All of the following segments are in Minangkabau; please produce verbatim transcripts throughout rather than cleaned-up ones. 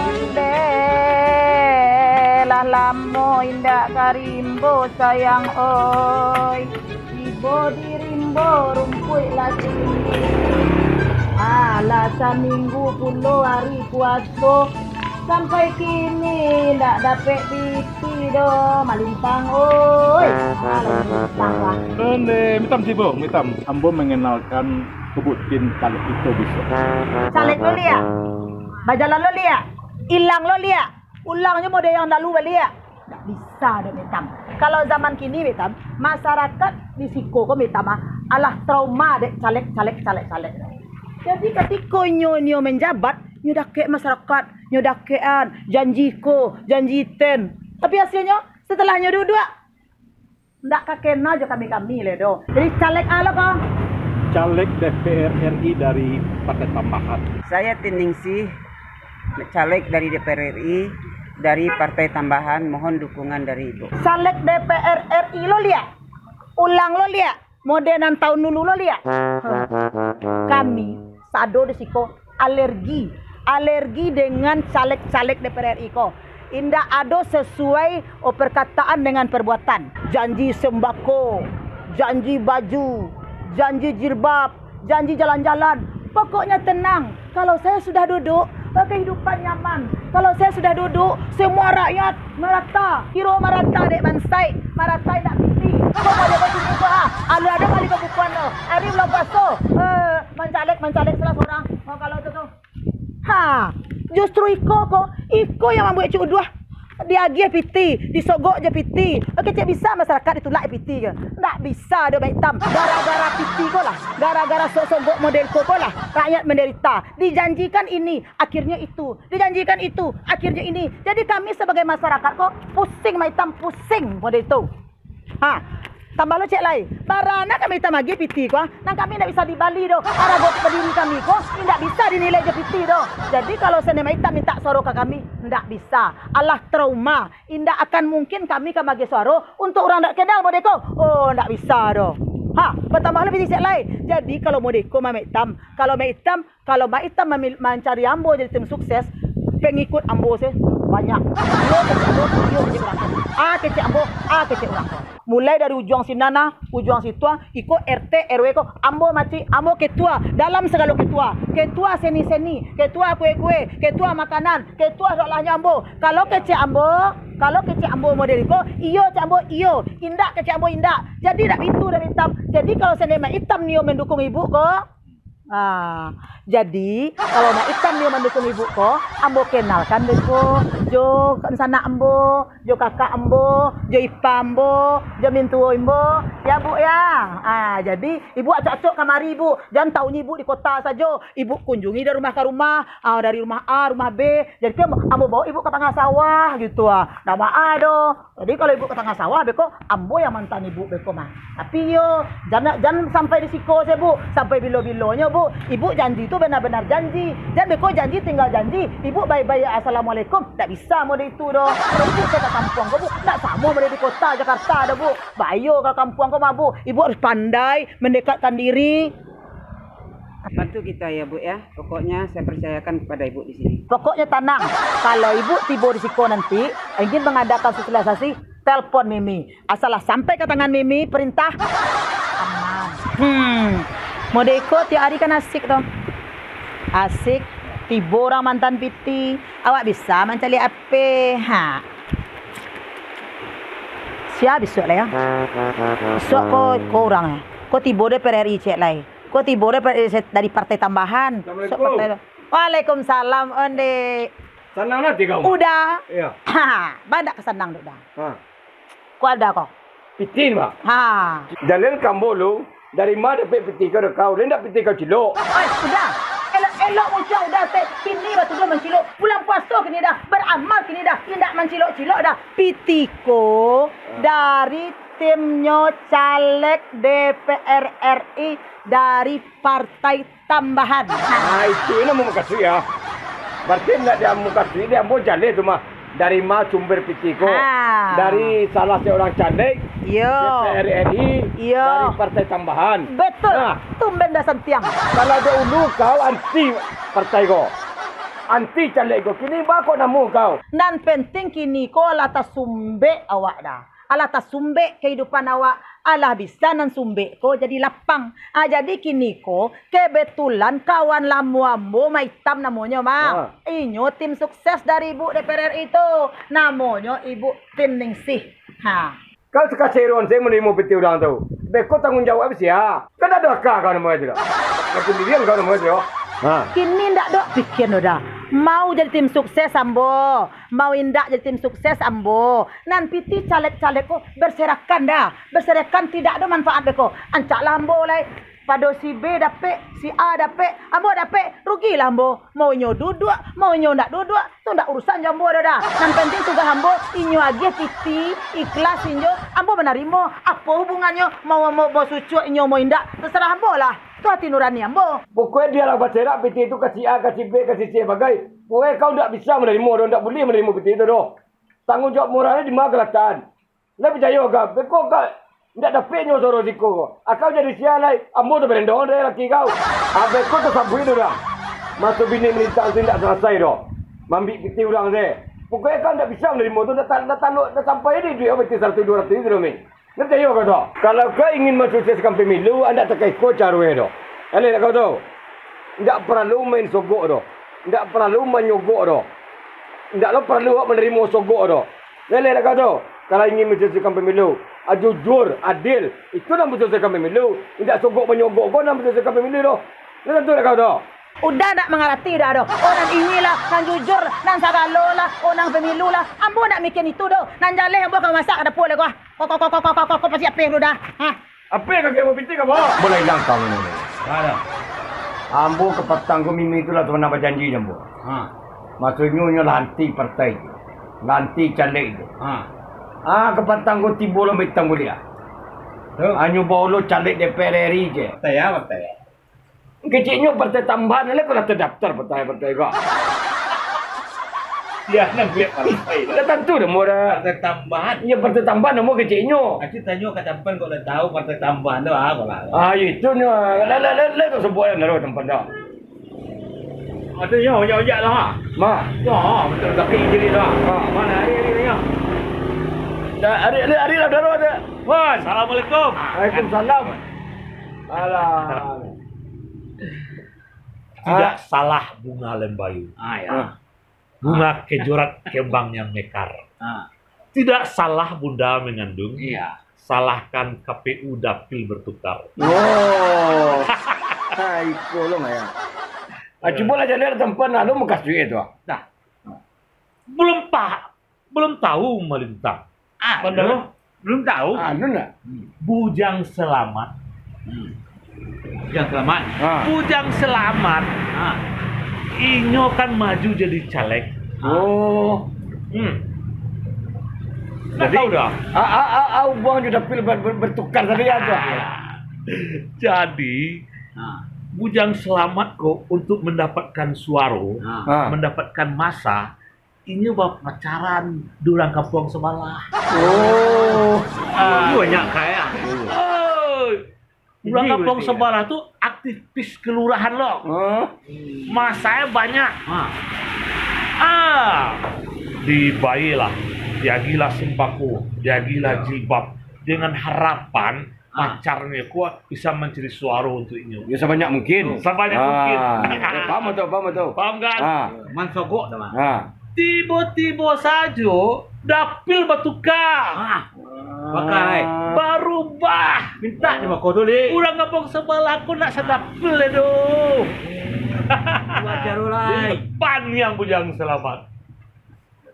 Ondeh, lah lamo indak ka rimbo, sayang oi. Tibo di rimbo, rumpuik lah tinggi. Alah, saminggu pulo ari puaso, sampai kini indak dapek piti doh, malintang oi. Alah, malintang lah. Ondeh, Mitam tibo, Mitam. Ambo mengenalkan sebutin caleg kito bisuak. Caleg lo liak. Bajalan lo liak. Ilang lo liak. Ulangnyo model yang lalu baliak. Ndak bisa dek Mitam. Kalau zaman kini Mitam, masyarakat di siko ko Mitam ah, alah trauma dek caleg, caleg, caleg, caleg. Jadi katiko nyo, nyo menjabat, nyo dakek masyarakat, nyo dakekan, janji ko, janji ten. Tapi hasilnyo, setelah nyo duduak, ndak ka kena jo kami-kami lai doh. Jadi caleg a lo ko? Caleg D P R R I dari Partai Tambahan. Saya Tin Ningsih, caleg dari D P R R I dari Partai Tambahan, mohon dukungan dari Ibu. Caleg D P R R I lo liak, ulang lo liak, model nan tahun dulu lo liak. Kami sado di siko alergi, alergi dengan caleg-caleg D P R R I ko. Indak ado sesuai, oh, perkataan dengan perbuatan. Janji sembako, janji baju, janji jilbab, janji jalan-jalan. Pokoknya tenang, kalau saya sudah duduk, eh, kehidupan nyaman. Kalau saya sudah duduk, semua rakyat merata. Kiro marata dek bansaik, marata indak piti. Kok ado baju buka, ah? Alu ado bali kebukuan tu. Hari bulan puaso, eh, mancalek, mancalek salah sorang. Oh, kalau tu tu. Ha, justru iko ko, iko yang mambuek cuduah. Diagiah piti, disogok jo piti. Kecek bisa masyarakat ditulak piti ko. Ndak bisa doh, Mak Itam. Gara-gara piti ko lah, gara-gara so-, sogok model ko, ko lah, rakyat menderita. Dijanjikan ini, akhirnya itu. Dijanjikan itu, akhirnya ini. Jadi kami sebagai masyarakat ko pusing, Mak Itam, pusing model itu. Ha, tambah lo cek lai. Bara nan kami tamagiah piti ko, ah, nan kami indak bisa dibali doh. Arago diri kami ko indak bisa dinilai jo piti doh. Jadi kalau seandai Mak Itam mintak suaro ka kami, ndak bisa. Alah trauma. Indak akan mungkin kami ka magiah suaro untuak urang ndak kenal model ko. Oh, ndak bisa doh. Ha, batambah lo piti cek lai. Jadi kalau model ko, Mak Itam, kalau Mak Itam Kalau Mak Itam mamil-, mancari ambo jadi tim sukses, pengikut ambo se banyak. Iyo kecek ambo, iyo kecek urang ko. A kecek ambo, A kecek urang ko. Mulai dari ujuang sinan ah, ujuang situ ah, iko R T, R W ko, ambo maci, ambo ketua, dalam sagalo ketua. Ketua seni-seni, ketua kue-kue, ketua makanan, ketua sadoalahnyo ambo. Kalau kecek ambo, kalau kecek ambo model iko, iyo kecek ambo iyo, indak kecek ambo indak. Jadi dak bitu doh Mak Itam. Jadi kalau seandai Mak Itam nio mendukung ibu ko, Ah, jadi, kalau Mak Itam nio mandukung ibu ko, ambo kenalkan beko jo sanak ambo, jo kakak ambo, jo ipa ambo, jo mintuo ambo, ya, Bu, ya. Ah, jadi, ibu acok-acok kamari, Bu. Jan taunyo ibu di kota sajo. Ibu kunjungi dari rumah ka rumah, ah, dari rumah A, rumah B. Jadi, ambo, ambo bao ibu ka tangah sawah, gitu, ah. Ndak baa doh. Jadi, kalau ibu ka tangah sawah, beko ambo yang mantan ibu beko mah. Tapi iyo, jan, jan sampai di siko se, Bu. Sampai bilo-bilonyo, Bu. Ibu janji tu benar-benar janji. Jan beko janji tinggal janji. Ibu bae-bae, "Assalamualaikum." Ndak bisa model itu doh. Kalau ibu ka kampuang ko, Bu, ndak samo model di kota Jakarta doh, Bu. Bahayo ka kampuang ko mah, Bu. Ibu harus pandai mendekatkan diri. Bantu kita ya, Bu, ya. Pokoknya saya percayakan kepada Ibu di sini. Pokoknya tanang. Kalau Ibu tibo di siko nanti, ingin mengadakan sosialisasi, telepon Mimi. Asal lah sampai ka tangan Mimi, perintah. Aman. Hmm. Model iko tiap hari kan asik tu. Asik, tibo urang mantan piti. Awak bisa mancaliak ape? Ha. Sia bisuak lah ya. Bisuak ko, ko urang ya. Ko tibo dek P R R I cek lai. Ko tibo dari, dari Partai Tambahan. Assalamualaikum. Sok partai tu. Waalaikumsalam, Onde. Sanang ati kau? Uda. Iyo. Ha, banyak ka sanang tu, Da. Ha. Ko ado ko. Piti, Mak. Ha. Jaleh ka ambo lu, dari ma dapek piti kau, kau? Lai ndak piti kau cilok? Oi, Uda. Elok, Cilok muncuang udah, Tek. Kini batuduah mancilok. Bulan puaso kini dah. Baramal kini dah. Indak mancilok-cilok dah. Pitih ko dari timnyo caleg D P R R I dari Partai Tambahan. Ah, itu yang namo mukasuik, ya. Berarti ndak dia mukasuik, dia ambo jaleh tu mah. Dari ma sumber pitih ko? Ha. Dari salah seorang caleg Iyo. D P R R I Iyo. Dari Partai Tambahan. Betul. Nah. Tumben dah santiang. Kalau dahulu kau anti partai ko, anti caleg ko, kini baa kok namo kau? Nan penting kini ko lah tasumbek awak dah. Alah tasumbek kahidupan awak, alah bisa nan sumbek ko jadi lapang. Ah, jadi kini ko, kebetulan kawan lamo ambo Maitam namonyo, mah. Ah. Inyo tim sukses dari Ibu D P R R I tu. Namonyo Ibu Tim Ningsih. Ha. Kau sakaseron se manarimo pitih urang tu. Beko tangguang jawab sia? Kan ado aka kau namo itu dah. Kau sendirian kau namo itu. Ha. Kini ndak dok pikian dah. Mau jadi tim sukses ambo, mau indak jadi tim sukses ambo. Nan pitih caleg-caleg ko berserakan dah. Berserakan tidak ado manfaat beko. Ancaklah ambo lai. Pado si B dapek, si A dapek, ambo dapek, rugilah ambo. Mau inyo duduak, mau inyo ndak duduak, tu ndak urusan jo ambo doh dah. Nan penting tugah ambo, inyo agiah pitih, ikhlas inyo, ambo manarimo. Apo hubungannyo, mau, mau, mau sucuak inyo, mau indak, tasarah ambo lah. Tu ati nurani ambo. Pokoknyo dialah baserak pitih tu ka si A, ka si B, ka si C bagai. Pokoknyo kau ndak bisa manarimo doh, ndak buliah manarimo pitih tu doh. Tangguang jawab moralnyo di ma ka latakan? Lah picayo ka, beko ka indak dapek nyo suaro siko ko. Akau jadi sia lai, ambo tu barendong dari laki kau. Ah, beko tasabuik tu dah. Maso bini mintak tu indak salasai doh. Mambik pitih urang se. Pokoknyo kau indak bisa manarimo tu, indak ta-, indak talok, indak sampai di duit pitih saratuih duo ratuih tu doh, Mi. Ngerti yo kau tu? Kalau kau ingin mensukseskan pemilu, indak takaiko caronyo doh. Eleh kau tu. Indak paralu main sogok doh. Indak paralu manyogok doh. Indak lo paralu awak manarimo sogok doh. Leleh dak kau tu? Kalau ingin mensukseskan pemilu, ah, jujur, adil, itu nan mensukseskan pemilu. Indak sogok manyogok ko nan mensukseskan pemilu doh. Lah tantu dak kau tu? Udah dak mangarati dah doh. Oh, nan inilah, nan jujur, nan sagalo lah, oh, nan pemilu lah. Ambo dak mikian itu doh. Nan jaleh ambo ka masak ka dapua lai ko ah. Ko, ko, ko, pasi apeh dulu dah. Ha. Apo nan kau pitih ka bawah? Ambo lah ilang kawan ko. Ambo kapatang ko Mimi tu lah pernah bajanji jo ambo. Ha. Maksudnyo, nyo lah anti partai tu. Lah anti caleg tu. Ha. Ah, kapatang ko tibo lah Maitam buliah. Tu. Hanyo baolo caleg D P R R I je. Partai a, partai a? Keceknyo Partai Tambahan, lah kau lah tadaftar partai-partai ko. Iyo, nan buek partai tu. Lah tantu namo dah. Partai Tambahan. Iyo, Partai Tambahan namo keceknyo. Aku tanyo ka Tampan kok lah tahu Partai Tambahan tu apo lah. Ah, itu nyo. Lah, lah, lah, lah, tu sabuik lah, lah, Tampan dah. Ado nyo, ojak-ojak lah. Ma. Wah, betul tapi jadi lah. Ma. Mano ari-ari nyo? Dah, ari, ari, ari lah, dah, dah. Wan, assalamualaikum. Waalaikumsalam. Alah. Tidak salah bunga lembayu. Ah, ya. Ah. Bunga kejorat kembang yang mekar. Ah. Tidak salah bunda mengandung. Iya. Salahkan K P U dapil bertukar. Oh. Hai, tolong ya. Ah, cubolah jadi ada tempat nak lu bekas duit tu. Nah. Belum pa-, belum tahu malintang. Ah, Pandai. Belum, belum tahu. Anu nak? Hmm. Bujang Selamat. Hmm. Bujang Selamat. Ha. Bujang Selamat. Ha. Inyo kan maju jadi caleg. Oh. Hmm. Jadi, tahu dah. A, a, a, a, uang sudah pil ber-, ber-, bertukar tadi ya, tu. Ah, ya. Jadi, ha. Bujang Selamat kok untuk mendapatkan suara, ha. Ha. Mendapatkan masa, inyo bapacaran di urang kampuang sabalah. Oh. Ah. Banyak kaya. Oh. Urang kampuang sabalah tu aktivis kelurahan lo. Oh. Masanya banyak. Ha. Ah. Dibailah, diagilah sembako, diagilah jilbab dengan harapan pacarnyo ko bisa mancari suaro untuk inyo. Ya, sabanyak mungkin. Sabanyak mungkin. Ah, eh, paham betul, paham betul. Paham kan? Ah. Mansogok dah, Bang. Ah. Tibo-tibo sajo dapil batuka. Ah. Bakal, eh. Barubah. Mintak di bako tu, Lik. Urang kampung sabalah ko nak sadapil, eh, doh. Buat caro lai. Di depan yang Bujang Selamat.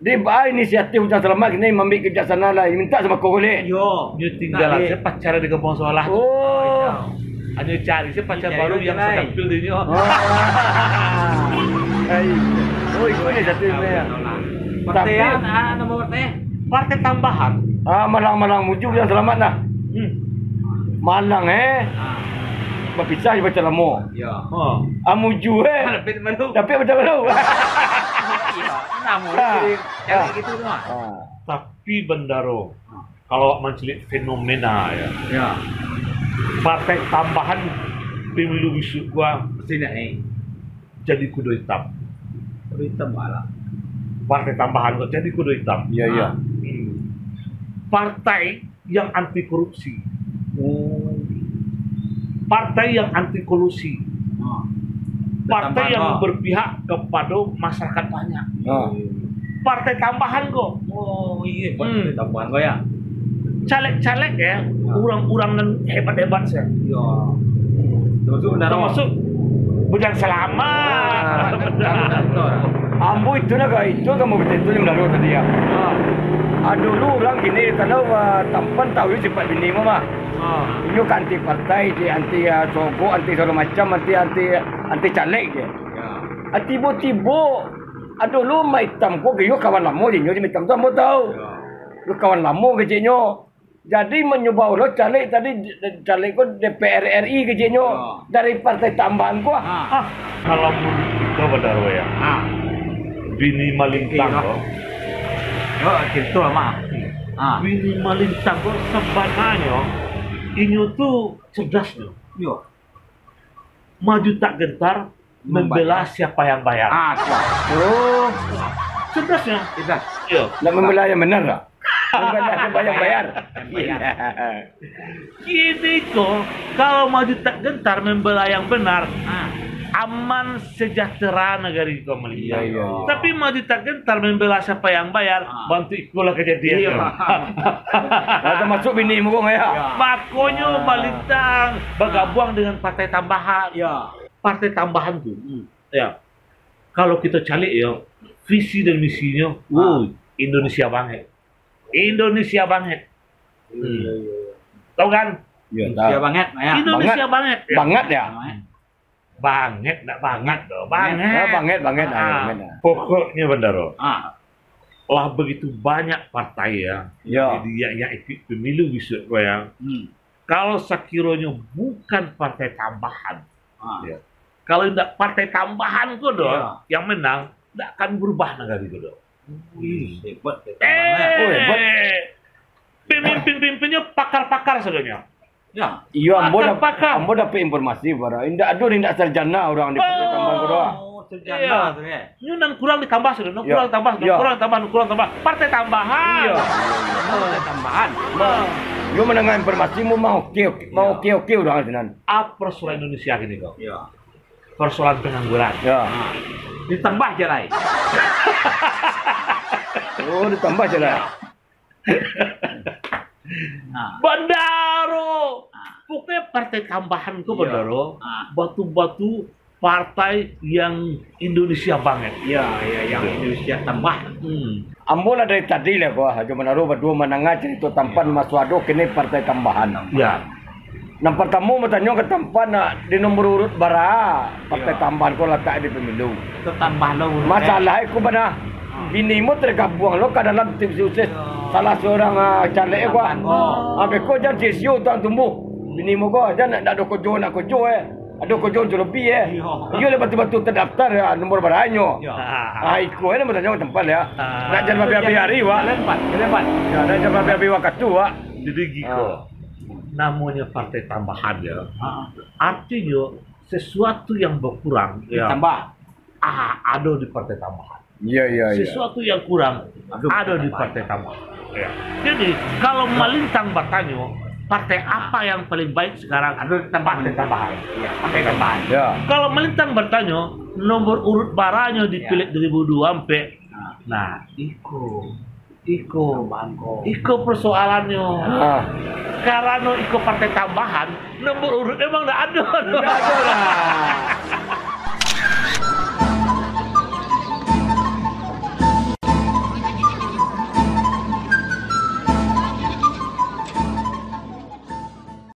Di baa inisiatif Bujang Selamat kini mambiak kebijaksanaan lah, mintak sembako ko, Lik. Yo. Nyo tinggalan se pacar di kampuang sabalah tu. Oh. Hanyo cari se pacar baru yang sadapil dinyo. Oh. Ai. Oh, iko ni satu ni. Partai Tapi ah, nama partai? Partai Tambahan. Ah, malang-malang muju yang selamat lah. Hmm. Malang, eh. Ah. Bapisah jo pacar lamo. Ya. Oh. Ah, muju, eh. Dapek baru. Dapek pacar baru. Iya. Namo Ah. Cari gitu tu mah. Ah. Tapi Bandaro, kalau awak mancaliak fenomena, ya. Ya. Partai Tambahan pemilu bisuak ko, ah, Sini, eh. Jadi kudo itam. Kudo itam malah. Partai Tambahan ko jadi kudo itam. Iya, iya. Hmm. Partai yang anti korupsi. Oh. Partai yang anti kolusi. Ah. Partai Tambahan yang ko. Berpihak kepada masyarakat banyak. Ah. Partai Tambahan ko. Oh, iya, Hmm. Partai Tambahan ko ya. Caleg-caleg ya, Ah. urang-urang nan hebat-hebat saja. Ya. Termasuk Bandaro. Termasuk Bujang Selamat. Ah, betul, betul. Ambo itu lah, itu kan mau betul yang Bandaro tadi ya. Ah. Ah, dulu urang gini, kalau, ah, Tampan tahu je sifat bini mah. Ah. Inyo kan anti partai je, anti, ah, sogok, anti segala macam, anti, anti, anti caleg je. Ya. Ah, tibo-tibo, ah, dulu Mak Itam ko, iyo kawan lamo je, inyo je Mak Itam tu ambo tahu. Ya. Iyo kawan lamo keciknyo. Jadi, manyubawa lo caleg tadi, caleg ko D P R R I keciknyo, Ah. dari Partai Tambahan ko, ah. Ah. Ah, kalau menurut kito, Bandaro, ya, Ah. bini malintang Oke, ko. Yo, gitu, Mak. Ah. Bini malintang ko sabananyo, inyo tu cerdas, nyo. Yo. Maju tak gentar, membela Membayar. siapa yang bayar. Ah, tu. Oh. Cerdasnya. Cerdas. Iya. Nak membela yang benar tak? Membela siapa yang bayar. Yang bayar. Iya. Kini ko, kalau maju tak gentar membela yang benar, Ah. aman sejahtera negeri ko, Malintang. Iya, iya, iya. Tapi maju tak gentar membela siapa yang bayar, Ah. bantu ikulah kejadian. Iya. Lah termasuk bini mukong ya. Iya. Makonyo Ah. Malintang Ah. bagabuang dengan Partai Tambahan. Iya. Partai Tambahan tu, Hmm. ya, kalau kito caliak yo, visi dan misinyo, Ah. wow, Indonesia banget. Indonesia banget. Iya, Hmm. iya, iya. Tahu kan? Iya, Indonesia tahu. banget, ya. Indonesia Banget. banget, ya. Banget ya? Banget. Banget, ndak banget doh. Banget. Banget. Ya, banget, banget, Ah, banget, ya. Pokoknya, Bandaro, Ah. lah begitu banyak partai, ya, Ya. jadi yang, yang ikut pemilu besok ko, ya. Hmm. Kalau sakironyo bukan Partai Tambahan, Ah. ya, kalau indak Partai Tambahan ko doh Ya. yang menang, ndak akan berubah nagari ko doh. Wih, hebat, hebat Eh, banget. Oh, hebat. pemimpin-pemimpinnya pakar-pakar sadonyo. Ya. Iyo, ambo dap-, Pakar-pakar. ambo dapek informasi, bara. Indak ado, indak sarjana urang di Partai Tambahan ko doh. Oh, sarjana Iya. tu, ya. Nyo nan kurang ditambah sudah, nan Iya. kurang tambah, nan Iya. kurang tambah, nan kurang tambah. Partai Tambahan. Iya. Partai Tambahan. Nah, yo mandanga informasi, mau, mau oke, oke, mau Iya. oke, oke urang sinan. Apa persoalan Indonesia kini ko? Iya. Persoalan pengangguran. Iya. Nah, ditambah je lai. Oh, ditambah je lai. Nah. Bandaro. Nah. Pokoknya Partai Tambahan ko, Iya. Bandaro, Nah. batu-batu partai yang Indonesia banget. Iya, iya, yang Iya. Indonesia tambah. Hmm. Ambo lah dari tadi lah, ko, Hajo Manaro baduo mandanga carito Tampan Iya. masuak ado kini Partai Tambahan. Iya. Nan partamo batanyo ka Tampan, nak di nomor urut bara Partai Iya. Tambahan ko latak di pemilu. Tatambah lo urut, eh. Masalah iko bana. Hmm. Bini mo tergabuang lo ka dalam tim sukses Iya. salah seorang, ah, caleg ko. Tambahan ko. Ah, beko jan sisio utang tumbuh. Bini mo ko jan nak, nak ado kojo, nak kojo, eh. Ado kojo tu lebih, eh. Iya. Iyo lah batul-batul terdaftar, ya, nomor baranyo. Iya. Ah, iko, eh, nomor tanyo tempat, ya. Ah. Nak jan babi-babi hari, wak. Jalan, Pak. Jalan, Pak. Ya, nak jan babi-babi wakatu, wak. Jadi giko. Ah. Namonyo Partai Tambahan, ya. Ah. Artinyo, sesuatu yang berkurang, ya. Ditambah. Ah, ado di Partai Tambahan. Iya, iya, iya. Sesuatu yang kurang Ado ado di Partai Tambahan. Partai Tambahan. Ya. Jadi, kalau Malintang batanyo, partai apa yang paling baik sekarang? Ado di Tambahan. Partai Tambahan. Iya, Partai Tambahan. Ya. Kalau Malintang batanyo, nomor urut baranyo di Ya. Pileg dua ribu dua puluh empat. Nah. Nah, iko. Iko. Tambahan ko. Iko persoalannyo. Ah. Karano iko Partai Tambahan, nomor urut emang ndak ado. Ndak ado lah.